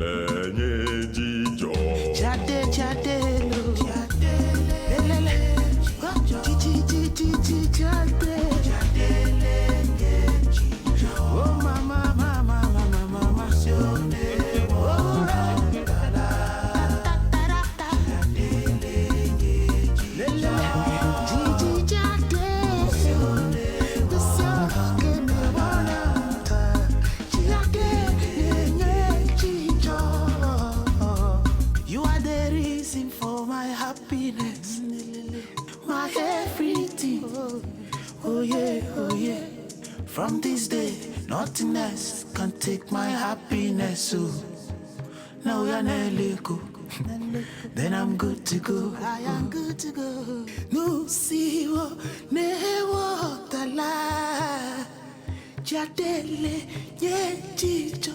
le nye dzidzɔ. Jade, jade, lo. Lelele. Ji, ji, ji, ji, ji, jade. Oh, mama, mama, mama, mama. Oh, eh. Ta, ta, ta, ta. Lelele. Ji, ji, jade. This your give me one Jade, nye, jijo. You are the reason for my happiness, my everything. Oh yeah, oh yeah. From this day, nothing else can take my happiness. Oh, now you're go. Then I'm good to go. I am good to go. No see ne wo tala. Jadele, nye jijo.